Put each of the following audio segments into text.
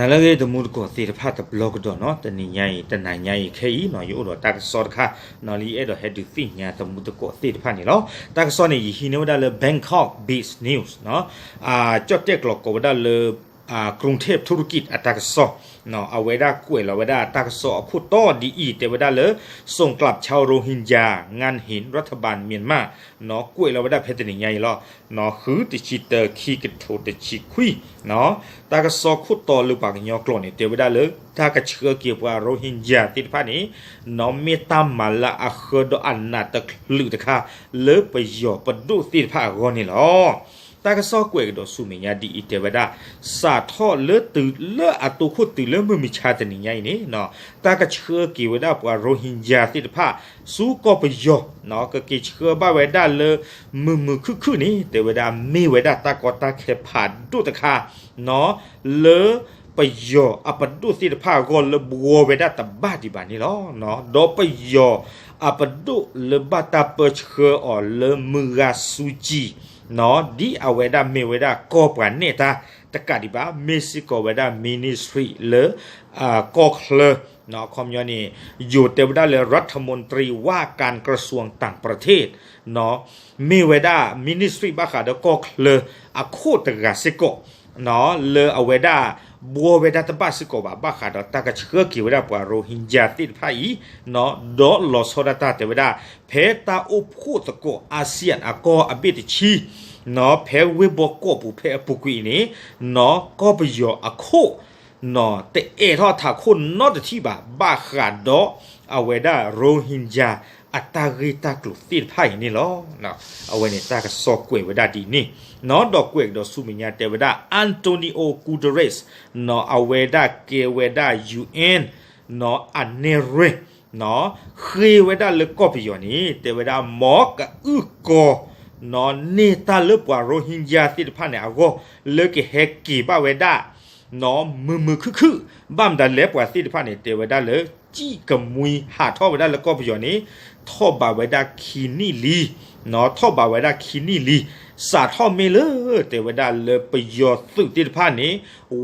နလၢအဂ့ၤ တံၤသကိးသ့ၣ်တဖၣ်တဘျီကဒီးနီၤ, တနံၤညါအံၤ တနၤညါအံၤခဲအံၤနီၤ ယအိၣ်ဒီးတၢ်ကစီၣ်တခါနီၤ လၢယအဲၣ်ဒိးဟဲဒုးသ့ၣ်ညါတံၤသကိးသ့ၣ်တဖၣ်န့ၣ်လီၤ. တၢ်ကစီၣ်န့ၣ် ယဟံးန့ၢ်ဝဲဒၣ်လၢ Bangkok Biz News နီၤ, ကၠီၣ်တဲၣ်ကျိာ်ကိးဝဲဒၣ်လၢ กรุงเทพธุรกิจ အတၢ်ကစီၣ်နီၤ, အဝဲဒၣ်ကွဲးလီၤဝဲဒၣ်တၢ်ကစီၣ်အခိၣ်တီဒ်အံၤ တဲဝဲဒၣ်လၢ ส่งกลับชาวโรฮิงญา งันเห็นรัฐบาลเมียนมา နီၤ ကွဲးလီၤဝဲဒၣ်ဖဲတနံၤညါအံၤလီၤ. နီၤ ဃုတဆံတၢ ခံကထိတဆံခွံနီၤ, တၢ်ကစီၣ်ခိၣ်တီလၢပှၤကညီကျိာ်န့ၣ် တဲဝဲဒၣ်လၢ တၢ်ကဆှၢက့ၤပှၤရိဟ့ကၠါသ့ၣ်တဖၣ်န့ၣ်နီၤ မ့ၢ်တၢ်မၤလၤအဃၢဒီးအနးတချုးတခါ လၢပယီၤပဒိၣ်သ့ၣ်တဖၣ်အဂီၢ်န့ၣ်လီၤ. တၢ်ကစီၣ်ကွဲးကဒီးဆူမဲာ်ညါဒ်အံၤ တဲဝဲဒၣ် စးထီၣ်လၢတုၤလၢအတိခိၣ်တုၤလၢမုၢ်မဆါတနံၤညါအံၤန့ၣ်နီၤ တၢ်ကဆှၢက့ၤဝဲဒၣ်ပှၤရိဟ့ကၠါသ့ၣ်တဖၣ် ဆူကီၢ်ပယီၤနီၤ ကက့ၤဆှၢဘၣ်ဝဲဒၣ်လၢ မုာ်မုာ်ခုၣ်ခုၣ်န့ၣ် တဲဝဲဒၣ်မ့ၢ်ဝဲဒၣ်တၢ်ကီတၢ်ခဲဖးဒိၣ်တခါနီၤ လၢပယီၤအပဒိၣ်သ့ၣ်တဖၣ်အဂီၢ်လၢဘှီဝဲဒၣ်တဘၣ်ဒံးဘၣ်န့ၣ်လီၤ. ဒီးပယီၤအပဒိၣ်လၢဘၣ်တၢ်ပၢဆှၢအီၤလၢမုၢ်ဂၤစူကၠံနီၤ ဒ်အဝဲဒၣ်မ့ၢ်ဝဲဒၣ်ကီၢ်ပှၤနဲၣ်တၢ်တကးဒံးဘၣ် မ့ၢ်စ့ၢ်ကီးဝဲဒၣ် ministry လၢ ကီၢ်ချၢ အခီပညီန့ၣ် ယိၤတဲဝဲဒၣ်လၢ รัฐมนตรีว่าการกระทรวงต่างประเทศ နီၤ မ့ၢ်ဝဲဒၣ် ministry ဘၣ်ဃးဒီးကီၢ်ချၢအခိၣ်တဂၤစ့ၢ်ကီး နီၤ လၢအဝဲဒၣ်ဘှီဝဲဒၣ်တဘၣ်စ့ၢ်ကီးဘၣ် ဘၣ်ဃးဒီးတၢ်ကဆှၢက့ၤဝဲဒၣ်ပှၤရိဟ့ကၠါသ့ၣ်တဖၣ်အံၤ နီၤ ဒီးလီၤဆီဒၣ်တၢ်တဲဝဲဒၣ် ဖဲတၢ်အိၣ်ဖှိၣ်သကိး ASEAN အကီၢ်အဘ့ၣ်တဆံ နီၤ ဖဲဝ့ၢ်ဘီကီၢ်ပူၤဖဲအပူၤကွံာ်အံၤန့ၣ် နီၤ ကီၢ်ပယီၤအခိၣ် နီၤ တအိးထီၣ်ထးခိၣ်နီတထံၣ်ဘၣ် ဘၣ်ဃးဒီးအဝဲဒၣ်ရိဟ့ကၠါအတၢ်ဂ့ၢ်တၢ်ကျိၤသ့ၣ်တဖၣ်အံၤန့ၣ်လီၤ. အဝဲန့ၣ်တၢ်ကစီၣ်ကွဲးဝဲဒၣ်ဒ်န့ၣ် နီၤ ဒီးကွဲးကဒီးဆူမဲာ်ညါတဲဝဲဒၣ် Antonio Guterres နီၤ အဝဲဒၣ်ကဲဝဲဒၣ် UN နီၤ အနဲၣ်ရွဲၣ် နီၤ ဃ့ဝဲဒၣ်လၢကီၢ်ပယီၤန့ၣ် တဲဝဲဒၣ် မ်ကအုၣ်ကီၤ နီၤ န့ၢ်တၢ်လၢပှၤရိဟ့ကၠါသ့ၣ်တဖၣ်န့ၣ်အဂီၢ် လၢကဟဲက့ၤဘၣ်ဝဲဒၣ် နီၤ မုာ်မုာ်ခုၣ်ခုၣ် ဘၣ်မတၤလဲၣ် ပှၤသ့ၣ်တဖၣ်န့ၣ် တဲဝဲဒၣ်လၢ စံၣ်ကမှံဟးထီၣ်ဝဲဒၣ်လၢကီၢ်ပယီၤန့ၣ် ထီၣ်ဘးဝဲဒၣ်ခံနံၣ်လံ နီၤ ထီၣ်ဘးဝဲဒၣ်ခံနံၣ်လံ စးထီၣ်မ့ၢ်လၢ တဲဝဲဒၣ်လၢပယီၤသုးသ့ၣ်တဖၣ်န့ၣ်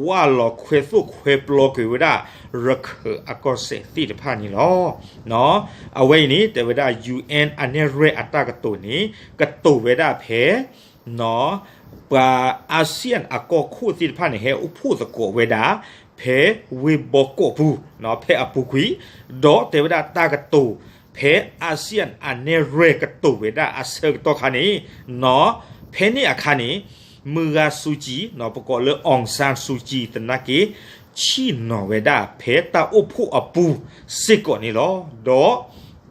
ဝၢ်လီၤခွဲသိၣ်ခွဲပျီကွံာ်ဝဲဒၣ် ရခၢၣ်အကီၢ်စဲၣ်သ့ၣ်တဖၣ်န့ၣ်လီၤ. နီၤ အဝဲအံၤန့ၣ် တဲဝဲဒၣ် UN အနဲၣ်ရွဲၣ်အတၢ်ကတိၤန့ၣ် ကတိၤဝဲဒၣ်ဖဲ နီၤ ပှၤ ASEAN အကီၢ်ခိၣ်သ့ၣ်တဖၣ်န့ၣ် ဟဲအိၣ်ဖှိၣ်သကိးဝဲဒၣ် ဖဲဝ့ၢ်ဘီကီၢ်ပူၤ နီၤ ဖဲအပူၤကွံာ် ဒီးတဲဝဲဒၣ်တၢ်ကတိၤ ဖဲ ASEAN အနဲၣ်ရွဲၣ်ကတိၤဝဲဒၣ်အဆၢကတီၢ်ခါန့ၣ် နီၤ ဖဲန့ၣ်အခါန့ၣ် မုၢ်ဂၤစူကၠံ နီၤ ပကိးလၢ အောင်ဆန်းစုကြည် သနာ်က့ ဆ့ၣ်နီၤဝဲဒၣ်ဖဲတၢ်အိၣ်ဖှိၣ်အပူၤစ့ၢ်ကီးန့ၣ်လီၤ. ဒီး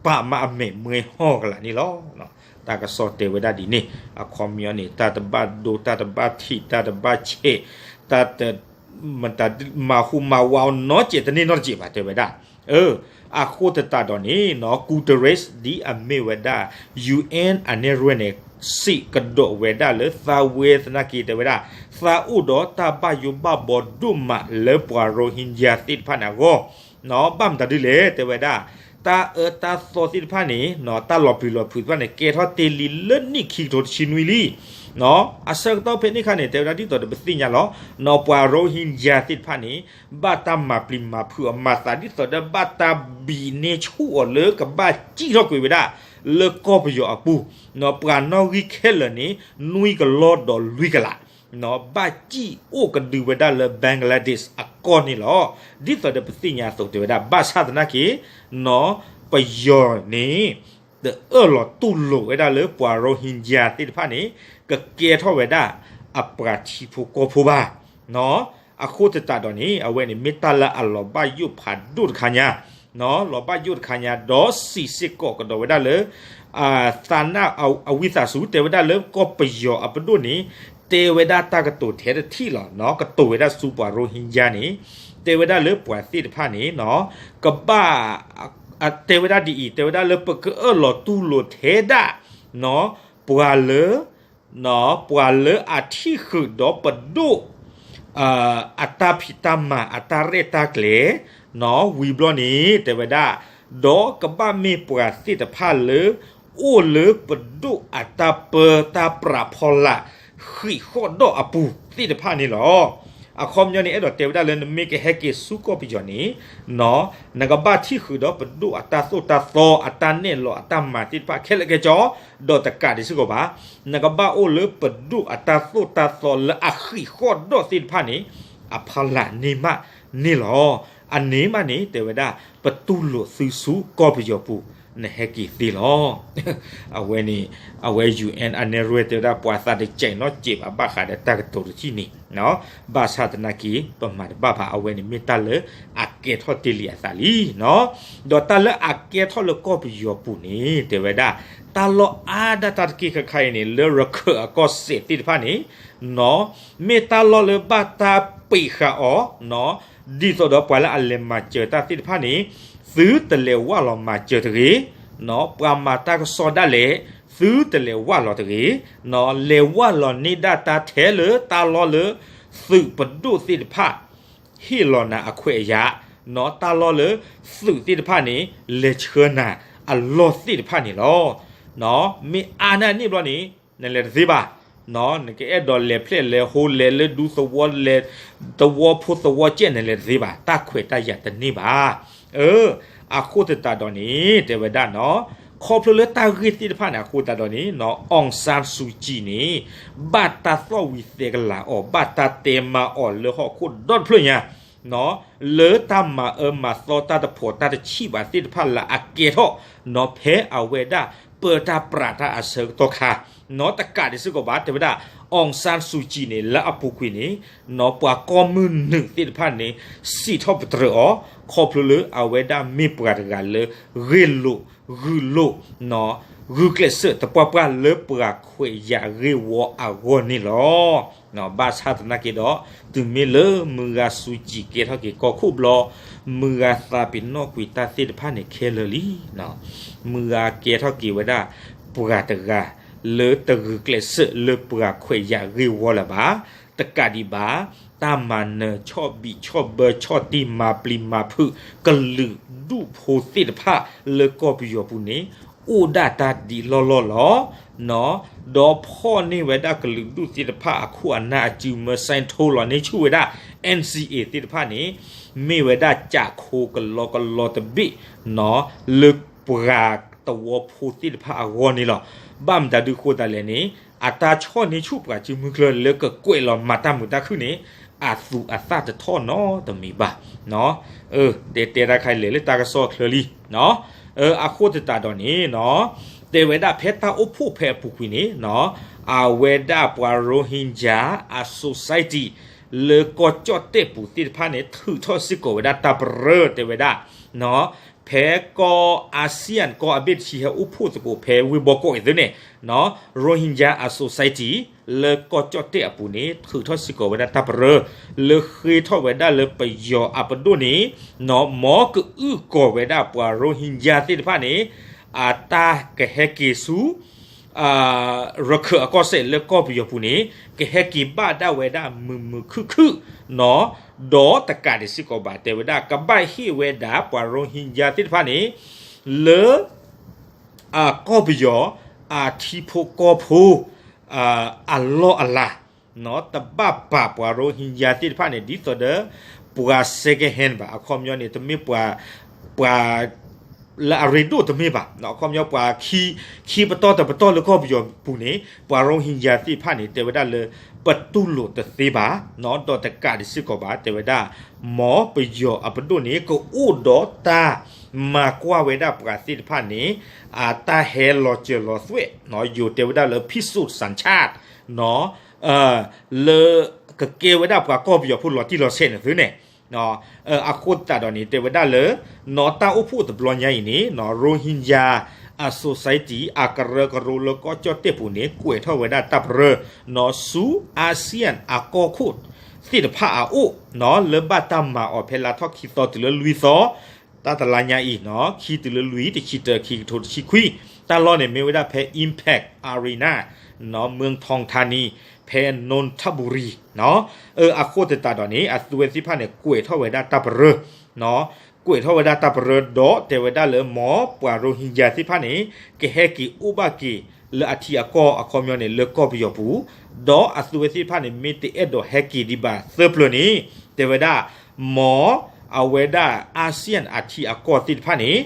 ပာ်မၤအမဲာ်မွဲဟီၣ်ကလာ်န့ၣ်လီၤ. တၢ်ကစီၣ်တဲဝဲဒၣ်ဒ်န့ၣ် အခီပညီန့ၣ် တၢ်တဘၣ်ဒိ တၢ်တဘၣ်ထံး တၢ်တဘၣ်ဆဲး တၢ်တ မၤဟူးမၤဝးအီၤနီတစဲးတန့ၢ်နီတစဲးဘၣ် တဲဝဲဒၣ်. အဃိသတးဒီးန့ၣ် နီၤ Guterres ဒ်အမ့ၢ်ဝဲဒၣ် UN အနဲၣ်ရွဲၣ်န့ၣ် စံးကဒီးဝဲဒၣ်လၢသးဝဲသနာ်က့ တဲဝဲဒၣ် သးအိၣ်ဒီးတၢ်ဘၣ်ယိၣ်ဘၣ်ဘီဒိၣ်မးလၢပှၤရိဟ့ကၠါသ့ၣ်တဖၣ်န့ၣ်အဂီၢ် နီၤ ဘၣ်မတၤဒ်လဲၣ် တဲဝဲဒၣ် တၢ်အၢတၢ်သီသ့ၣ်တဖၣ်န့ၣ် နီၤ တၢ်လီၤပျံၤလီၤဖုးသ့ၣ်တဖၣ်န့ၣ် ကဲထီၣ်တ့ၢ်လံလၢနံၣ်ခံကထိတဆံနွံလံ နီၤ အဆၢကတီၢ်ဖဲန့ၣ်အခါန့ၣ် တဲဝဲဒၣ်ဒ်သိးဒီးပသ့ၣ်ညါလီၤ နီၤ ပှၤရိဟ့ကၠါသ့ၣ်တဖၣ်န့ၣ် ဘၣ်တၢ်မၤပျံၤမၤဖုးအမၤသး ဒ်သိးဒီးဘၣ်တၢ်ဘံးန့ၢ်ဆူၣ်အီၤလၢကဘၣ်စံၣ်ထီၣ်ကွံာ်ဝဲဒၣ် လၢကီၢ်ပယီၤအပူၤ နီၤ ပှၤနီၣ်ဂံၢ်ခဲလၢာ်န့ၣ် နွံကလီဒီးလွံၢ်ကလး နီၤ ဘၣ်စံၣ်အိၣ်ကဒုဝဲဒၣ်လၢ Bangladesh အကီၢ်န့ၣ်လီၤ. ဒ်သိးဒီးပသ့ၣ်ညါအသိးတဲဝဲဒၣ် ဘၣ်ဆၣ်သနာ်က့ နီၤ ပယီၤန့ၣ် တအၢၣ်လီၤတူၢ်လိာ်ဝဲဒၣ်လၢပှၤရိဟ့ကၠါသ့ၣ်တဖၣ်န့ၣ် ကကဲထီၣ်ဝဲဒၣ်အပှၤထံဖိကီၢ်ဖိဘၣ် နီၤ အဃိသတးဒီးန့ၣ် အဝဲန့ၣ်မ့ၢ်တၢ်လၢအလီၤဘၣ်ယိၣ်ဖးဒိၣ်တခါညါ နီၤ လီၤဘၣ်ယိၣ်တခါညါ ဒီးစံးစ့ၢ်ကီးကဒီးဝဲဒၣ်လၢ သးနၢ်အဝံသးစူၤ တဲဝဲဒၣ်လၢကီၢ်ပယီၤအပဒိၣ်န့ၣ် တဲဝဲဒၣ်တၢ်ကတိၤထဲတထံၣ်လီၤ နီၤ ကတိၤဝဲဒၣ်ဆူပှၤရိဟ့ကၠါန့ၣ် တဲဝဲဒၣ်လၢပှၤသ့ၣ်တဖၣ်န့ၣ် နီၤ ကဘၣ် တဲဝဲဒၣ်ဒ်အံၤ တဲဝဲဒၣ်လၢပကအၢၣ်လီၤတူၢ်လိာ်ထဲဒၣ် နီၤ ပှၤလၢ ပှၤလၢအထံၣ်ဃုာ်ဒီးပဒိၣ် အတၢ်ဖံးတၢ်မၤ အတၢ်ရဲၣ်တၢ်ကျဲၤ ဝံၤဘျီန့ၣ် တဲဝဲဒၣ်, ဒီးကဘၣ်မ့ၢ်ပှၤသ့ၣ်တဖၣ်လၢ အိၣ်လၢပဒိၣ်အတၢ်ပၢတၢ်ပြးဖီလာ် ဃံးဃီၣ်ဒီးအပူၤသ့ၣ်တဖၣ်န့ၣ်လီၤ. အခီပညီန့ၣ် အဲၣ်ဒိးတဲဝဲဒၣ်လၢနမ့ၢ်ကဟဲက့ၤဆူကီၢ်ပယီၤန့ၣ် နကဘၣ်ထံၣ်ဃုာ်ဒီးပဒိၣ်အတၢ်သိၣ်တၢ်သီ အတၢ်နဲၣ်လီၤအတၢ်မၤသ့ၣ်တဖၣ်ခဲလၢာ်ခဲဆ့, ဒီးတကးဒံးစ့ၢ်ကီးဘၣ်, နကဘၣ်အိၣ်လၢပဒိၣ်အတၢ်သိၣ်တၢ်သီလၢအဃံးဃီၣ်ဒီးသ့ၣ်တဖၣ်န့ၣ် အဖီလာ်န့ၢ်မးန့ၣ်လီၤ. အန့ၣ်မးန့ၣ် တဲဝဲဒၣ် ပတူၢ်လိာ်သုဆူကီၢ်ပယီၤပူၤ နဟဲက့ၤသ့လီၤ. အဝဲန့ၣ် အဝဲ ယူၣ်အဲၣ် အနဲၣ်ရွဲၣ်တဲဝဲဒၣ် ပှၤသးတစဲးနီတစဲးဘၣ် ဘၣ်ဃးဒီးတၢ်ကတိၤတထံၣ်န့ၣ် ဘၣ်ဆၣ်သနာ်က့ ပမၤတဘၣ်ဘၣ် အဝဲန့ၣ်မ့ၢ်တၢ်လၢအကဲထီၣ်တ့ၢ်လံအသးလံ. ဒီးတၢ်လၢအကဲထီၣ်လၢကီၢ်ပယီၤပူၤန့ၣ် တဲဝဲဒၣ် တၢ်လီၢ်အါဒၣ်တၢ်တက့ၢ်ခါခါအံၤန့ၣ် လၢရခၢၣ်အကီၢ်စဲၣ်သ့ၣ်တဖၣ်န့ၣ် မ့ၢ်တၢ်လီၢ်လၢဘၣ်တၢ်ပံးဃာ်အီၤ ဒ်သိးဒီးပှၤလၢအလဲၤမၤစၢၤတၢ်သ့ၣ်တဖၣ်န့ၣ် သုတလဲၤဝၢ်လီၤမၤစၢၤတဂ့ၤ, ပှၤမၤတၢ်ကစီၣ်ဒၣ်လဲာ် သုတလဲၤဝၢ်လီၤတဂ့ၤ, လဲၤဝၢ်လီၤန့ၢ်ဒၣ်တၢ်ထဲလၢတၢ်လီၢ်လၢ သုးပဒိၣ်သ့ၣ်တဖၣ် ဟ့ၣ်လီၤနၤအခွဲးအယာ်, တၢ်လီၢ်လၢ သုးသ့ၣ်တဖၣ်န့ၣ် လဲၤဆှၢနၤအလီၢ်သ့ၣ်တဖၣ်န့ၣ်လီၤ. မ့ၢ်အါန့ၢ်အန့ၣ်ဘျီန့ၣ် နလဲၤတသ့ဘၣ်. နကအဲၣ်ဒိးလဲၤဖျဲၣ်လဲၤဟိလဲၤလၢဒူသဝီလဲၤ သဝီဖိသဝီကဲၣ် နလဲၤတသ့ဘၣ်, တၢ်ခွဲးတၢ်ယာ်တန့ၢ်ဘၣ်. အဃိသတးဒီးန့ၣ် တဲဝဲဒၣ်နီၤ ခီဖျိလၢတၢ်ဂ့ၢ်သ့ၣ်တဖၣ်န့ၣ် အဃိသတးဒီးန့ၣ် အောင်ဆန်းစုကြည်န့ၣ် ဘၣ်တၢ်သီၣ်ဝံၤသဲကလၤအီၤ ဘၣ်တၢ်တဲမၤအီၤလၢဟီၣ်ခိၣ်ဒီတဖျၢၣ်ညါ လၢတၢ်မၤအၢမၤသီတၢ်တဖိးတၢ်တဆံးဘၣ်သ့ၣ်တဖၣ်လၢအကဲထီၣ်နီၤ ဖဲအဝဲဒၣ်ပၢတၢ်ပြးတၢ်အဆၢကတီၢ်ခါ နီၤတကးဒံးစ့ၢ်ကီးဘၣ် တဲဝဲဒၣ် အောင်ဆန်းစုကြည်န့ၣ် လၢအပူၤကွံာ်န့ၣ် နီၤပှၤကီၢ်မုၢ်နုာ်သ့ၣ်တဖၣ်န့ၣ် စံးထီၣ်ပတြၢၤအီၤ ခီဖျိလၢအဝဲဒၣ်မ့ၢ်ပှၤတဂၤလၢ ဂ့ၢ်လိာ် ဂုာ်လိာ် နီၤ ဂုာ်ကျဲးစၢးသပှၢ်ပှၢ်လၢပှၤခွဲးယာ်ဂ့ၢ်ဝီအဂီၢ်န့ၣ်လီၤ. ဘၣ်ဆၣ်သနာ်က့ဒီး တုၤမ့ၢ်လၢမုၢ်ဂၤစူးကံးကဲထီၣ်က့ၤကီၢ်ခိၣ်ဘျီ မုၢ်ဂၤသးပ့ၤနီၣ်ကွံာ်တၢ်သ့ၣ်တဖၣ်န့ၣ်ခဲလၢာ်လံ. မုၢ်ဂၤကဲထီၣ်က့ၤဝဲဒၣ် ပှၤတဂၤ လၢတဂုာ်ကျဲးစၢးလၢပှၤခွဲးယာ်ဂ့ၢ်ဝီလၢၤဘၣ်. တကးဒံးဘၣ် တၢ်မၤနၢၤဆီၣ်ဘံးဆီၣ်ဘၢဆီၣ်တံၢ်မၤပျံၤမၤဖုး ကလုာ်ဒူၣ်ဖိသ့ၣ်တဖၣ်လၢကီၢ်ပယီၤပူၤန့ၣ် အိၣ်ဒၣ်တၢ်ဒ်လီၢ်လီၢ်လီၤ. ဒီးဖီၣ်န့ၢ်ဝဲဒၣ်ကလုာ်ဒူၣ်သ့ၣ်တဖၣ်အခိၣ်အနၢ်အစုမၢ ဆဲးထိလီၤန့ၢ်ဆူၣ်ဝဲဒၣ် NCA သ့ၣ်တဖၣ်န့ၣ် မ့ၢ်ဝဲဒၣ်ကးခိကလီကလီတဘ့ၣ် လၢပှၤသဝီဖိသ့ၣ်တဖၣ်အဂီၢ်န့ၣ်လီၤ. ဘၣ်မတၤဒုးဃိသတးလဲၣ်န့ၣ် အတၢ်ဆီၣ်န့ၢ်ဆူၣ်ပှၤစုမုၢ်ကျၢၢ်လၢကကွဲးလီၤမၤတၢ်မုာ်တၢ်ခုၣ်န့ၣ် အသူးအသၣ်တထီၣ်နီတမံၤဘၣ်. တဲတဲတၢ်ခါလဲၣ်လၢတၢ်ကစီၣ်ချၢလံ အဃိသတးဒီးန့ၣ် တဲဝဲဒၣ်ဖဲတၢ်အိၣ်ဖှိၣ်ဖဲအပူၤကွံာ်န့ၣ် အဝဲဒၣ်ပှၤ Rohingya အ society လၢကီၢ်ကၠီၣ်တဲၣ်ပူၤသ့ၣ်တဖၣ်န့ၣ် ထုးထီၣ်စ့ၢ်ကီးဝဲဒၣ်တၢ်ပရၢ တဲဝဲဒၣ် ဖဲကီၢ် ASEAN ကီၢ်အဘ့ၣ်တဆံဟဲအိၣ်ဖှိၣ်သကိးဖဲဝ့ၢ်ဘီကီးအံၤသုန့ၣ် Rohingya အ society လၢကီၢ်ကၠီၣ်တဲၣ်အပူၤန့ၣ် ထုးထီၣ်စ့ၢ်ကီးဝဲဒၣ်တၢ်ပရၢ လၢဃ့ထီၣ်ဝဲဒၣ်လၢပယီၤအပဒိၣ်န့ၣ် မ်ကအုၣ်ကီၤဝဲဒၣ်ပှၤ Rohingya သ့ၣ်တဖၣ်န့ၣ် အတၢ်ကဟဲက့ၤဆူ ရခၢၣ်အကီၢ်စဲၣ်လၢကီၢ်ပယီၤပူၤန့ၣ် ကဟဲက့ၤဘၣ်ဒၣ်ဝဲဒၣ်မုာ်မုာ်ခုၣ်ခုၣ်နီၤ ဒီးတကးဒံးစ့ၢ်ကီးဘၣ် တဲဝဲဒၣ် ကဘၣ်ဟ့ၣ်ဝဲဒၣ်ပှၤ Rohingya သ့ၣ်တဖၣ်န့ၣ် လၢ ကီၢ်ပယီၤ အထံဖိကီၢ်ဖိ အလီၢ်အလၤ တဘၣ်ပာ်ပှၤ Rohingya သ့ၣ်တဖၣ်န့ၣ် ဒ်သိးဒီး ပှၤ second hand ဘၣ် အခီပညီန့ၣ် တမ့ၢ်ပှၤ ပှၤ လၢအရ့ဒိၣ်တမ့ၢ်ဘၣ် အခီပညီပှၤ ခံပတီၢ်တပတီၢ်လၢကီၢ်ပယီၤပူၤန့ၣ် ပှၤ Rohingya သ့ၣ်တဖၣ်န့ၣ် တဲဝဲဒၣ်လၢ ပတူၢ်လိာ်တသ့ဘၣ် ဒီးတကးဒံးစ့ၢ်ကီးဘၣ် တဲဝဲဒၣ် မ်ပယီၤအပဒိၣ်န့ၣ် ကအိၣ်ဒီးတၢ်မၤကွၢ်ဝဲဒၣ်ပှၤသ့ၣ်တဖၣ်န့ၣ် အတၢ်ဟဲလီၤစၢၤလီၤသွဲၣ် ယိၤတဲဝဲဒၣ်လၢ ဖံးစိၣ်စၣ်ဆၣ် လၢကကဲဝဲဒၣ်ပှၤကီၢ်ပယီၤဖိလီၤတံၢ်လီၤဆဲးန့ၣ်သုန့ၣ် အဃိသတးဒီးန့ၣ် တဲဝဲဒၣ်လၢ နီၢ်တၢ်အိၣ်ဖှိၣ်တဘျီညါအံၤန့ၣ် Rohingya အ society အကရၢကရိလၢကီၢ်ကၠီၣ်တဲၣ်ပူၤန့ၣ် ကွဲးထီၣ်ဝဲဒၣ်တၢ်ပရၢ နီၢ်ဆူ ASEAN အကီၢ်ခိၣ်သ့ၣ်တဖၣ်အအိၣ် လၢဘၣ်တၢ်မၤအီၤဖဲလါထီၣ်ခံသီတုၤလၢလွံၢ်သီ တၢ်တလါညါအံၤ ခံတုၤလၢလွံၢ် တဆံတၢ ခံကထိတဆံခွံ တၢ်လီၢ်န့ၣ်မ့ၢ်ဝဲဒၣ်ဖဲ Impact Arena เมืองทองธานี ဖဲ นนทบุรี အဃိသတးဒီးန့ၣ် အသုဝဲသ့ၣ်တဖၣ်န့ၣ် ကွဲးထီၣ်ဝဲဒၣ်တၢ်ပရၢ ကွဲးထီၣ်ဝဲဒၣ်တၢ်ပရၢ ဒီးတဲဝဲဒၣ်လၢ မ်ပှၤရိဟ့ကၠါသ့ၣ်တဖၣ်န့ၣ် ကဟဲက့ၤအိၣ်ဘၣ်က့ၤလၢအထံအကီၢ် အခီပညီန့ၣ် လၢကီၢ်ပယီၤပူၤ, ဒီးအသုဝဲသ့ၣ်တဖၣ်န့ၣ် မ့ၢ်တအဲၣ်ဒိးဟဲက့ၤဒံးဘၣ်သၢပျၢၤန့ၣ် တဲဝဲဒၣ် မ်အဝဲဒၣ် ASEAN အထံအကီၢ်သ့ၣ်တဖၣ်န့ၣ်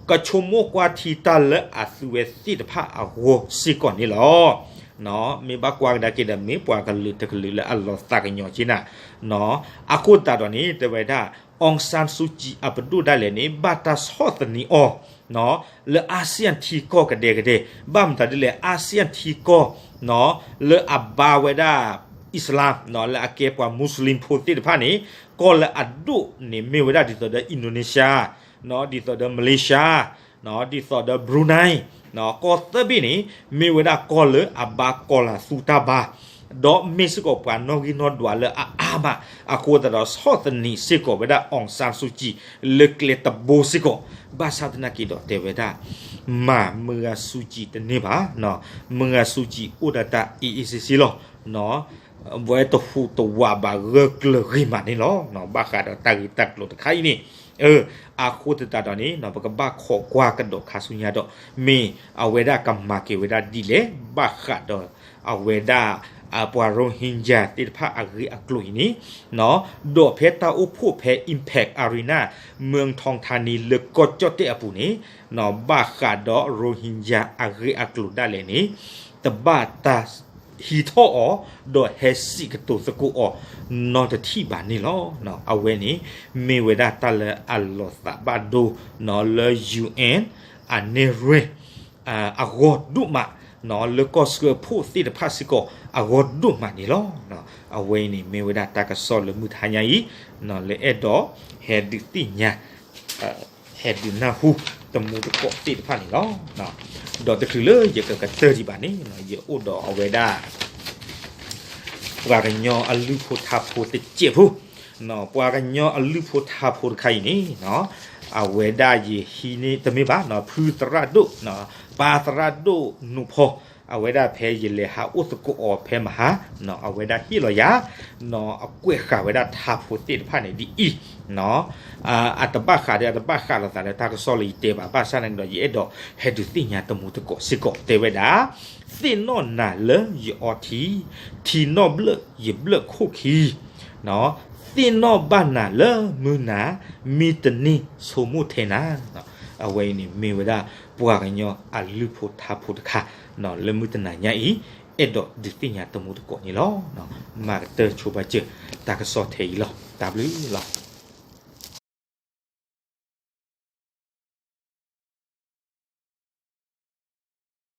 ကဆိကမိၣ်ကွၢ်ထံတၢ်လၢအသုဝဲသ့ၣ်တဖၣ်အဂီၢ်စ့ၢ်ကီးန့ၣ်လီၤ. မ့ၢ်ဘၣ်ကွၢ်ကဒါက့ၤဒီး မ့ၢ်ပှၤကလုာ်တကလုာ်လၢအလီၤသးကညီၤက့နၤ, အဃိသတးဒီးန့ၣ် တဲဝဲဒၣ် အောင်ဆန်းစုကြည် အပဒိၣ်ဒၣ်လဲာ်န့ၣ် ဘၣ်တၢ်ဆီၣ်သနံးအီၤ လၢ ASEAN ထံကီၢ်ကဒဲကဒဲ, ဘၣ်မတၤဒ်လဲၣ် ASEAN ထံကီၢ် လၢအဘါဝဲဒၣ် Islam လၢအကဲပှၤ Muslim ဖိသ့ၣ်တဖၣ်န့ၣ် ကီၢ်လၢအဒိၣ်န့ၣ်မ့ၢ်ဝဲဒၣ်ဒ်သိးဒီး Indonesia, ဒ်သိးဒီး Malaysia, ဒ်သိးဒီး Brunei, ကီၢ်သၢဘ့ၣ်န့ၣ် မ့ၢ်ဝဲဒၣ်ကီၢ်လၢအဘါကီၤလၤသူတၢ်ဘါ, ဒီးမ့ၢ်စ့ၢ်ကီးပှၤနီၣ်ဂံၢ်နီၣ်ဒွးလၢအအါမး, အဃိသတးဒီးဆီၣ်သနံးစ့ၢ်ကီးဝဲဒၣ် အောင်ဆန်းစုကြည် လၢကျဲတဘိစ့ၢ်ကီး, ဘၣ်ဆၣ်သနာ်က့ဒီးတဲဝဲဒၣ် မၤမုၢ်ဂၤစူးကံးတန့ၢ်ဘၣ်, မုၢ်ဂၤစူးကံးအိၣ်ဒီးတၢ်အ့အ့စ့စ့လီၤ. ဝဲတဟူးတဝးဘၣ်ဂၢၢ်ကျၢၤဂ့ၤမးန့ၣ်လီၤ. ဘၣ်ဃးဒီးတၢ်ဂ့ၢ်တၢ်ကျိၤတခါအံၤန့ၣ်, အဃိသတးဒီးန့ၣ် ပကဘၣ်ခိးကွၢ်ကဒီးခါဆူညါဒီး မ့ၢ်အဝဲဒၣ်ကမၤက့ၤဝဲဒၣ်ဒ်လဲၣ် ဘၣ်ဃးဒီးအဝဲဒၣ် ပှၤရိဟ့ကၠါသ့ၣ်တဖၣ်အဂ့ၢ်အကျိၤအံၤန့ၣ်, ဒီးဖဲတၢ်အိၣ်ဖှိၣ်ဖဲ Impact Arena မုၢ်ထီၣ်ထါနံၤ လၢကီၢ်ကၠီၣ်တဲၣ်အပူၤန့ၣ်, ဘၣ်ဃးဒီးရိဟ့ကၠါအဂ့ၢ်အကျိၤဒၣ်လဲာ်န့ၣ် တဘၣ်တၢ်ဟံးထီၣ်အီၤ ဒီးဟဲစံးကတိၤသကိးအီၤနီတထံၣ်ဘၣ်န့ၣ်လီၤ. အဝဲန့ၣ် မ့ၢ်ဝဲဒၣ်တၢ်လၢအလီၤသးဘၣ်ဒိ လၢ UN အနဲၣ်ရွဲၣ် အဂီၢ်ဒိၣ်မး, လၢကီၢ်ဆှၢဖိသ့ၣ်တဖၣ်စ့ၢ်ကီးအဂီၢ်ဒိၣ်မးန့ၣ်လီၤ. အဝဲအံၤန့ၣ် မ့ၢ်ဝဲဒၣ်တၢ်ကစီၣ်လၢမုၢ်တဟါညါအံၤ လၢအဲၣ်ဒိးဟဲဒုးသ့ၣ်ညါ ဟဲဒုးနၢ်ဟူတမူတကိးသ့ၣ်တဖၣ်န့ၣ်လီၤ. ဒီးတချုးလၢယကကတၢၢ်ဒံးဘၣ်န့ၣ် ယအိၣ်ဒီးအဝဲဒၣ် ပှၤကညီအလုၢ်ဖိထါဖိတစဲးဖိ, ပှၤကညီအလုၢ်ဖိထါဖိတခါအံၤန့ၣ် အဝဲဒၣ်ယဟံးန့ၢ်တမ့ၢ်ဘၣ် ဖုသရၣ်ဒိၣ် ပၢ်သရၣ်ဒိၣ်နူးဖီ အဝဲဒၣ်ဖဲယလဲၤဟးအိၣ်သကိးအီၤဖဲမဟါ, အဝဲဒၣ်ဟ့ၣ်လီၤယၤ အကွဲးဃာ်ဝဲဒၣ်ထါဖိသ့ၣ်တဖၣ်န့ၣ်ဒ်အံၤ, အတဘၣ်ဃးဒီးအတဘၣ်ဃးလိာ်သးလၢတၢ်ကစီၣ်လၢယတဲဘၣ် ဘၣ်ဆၣ်သနာ်က့ဒီး ယအဲၣ်ဒိးဟဲဒုးသ့ၣ်ညါတမူတကိးစ့ၢ်ကီး တဲဝဲဒၣ်, သ့ၣ်နီၣ်နၤလၢယအီထံ, ထံနီၣ်ဘျၢၣ်ယဘျၢၣ်ခိၣ်ခံ, သ့ၣ်နီၣ်ဘၣ်နၤလၢမုၢ်နၤ, မံတန့ၢ်ဆိကမိၣ်ထဲနၤ. အဝဲအံၤန့ၣ်မ့ၢ်ဝဲဒၣ် ပှၤကညီအလုၢ်ဖိထါဖိတခါ လၢမုၢ်တနၤညါအံၤ အဲၣ်ဒိးဒုးသ့ၣ်ညါတမူတကိးန့ၣ်လီၤ. မၤကတၢၢ်ဆိပာ်စၢၤတၢ်ကစီၣ်ထဲအံၤလီၤ. တၢ်ဘျုးလီၤ.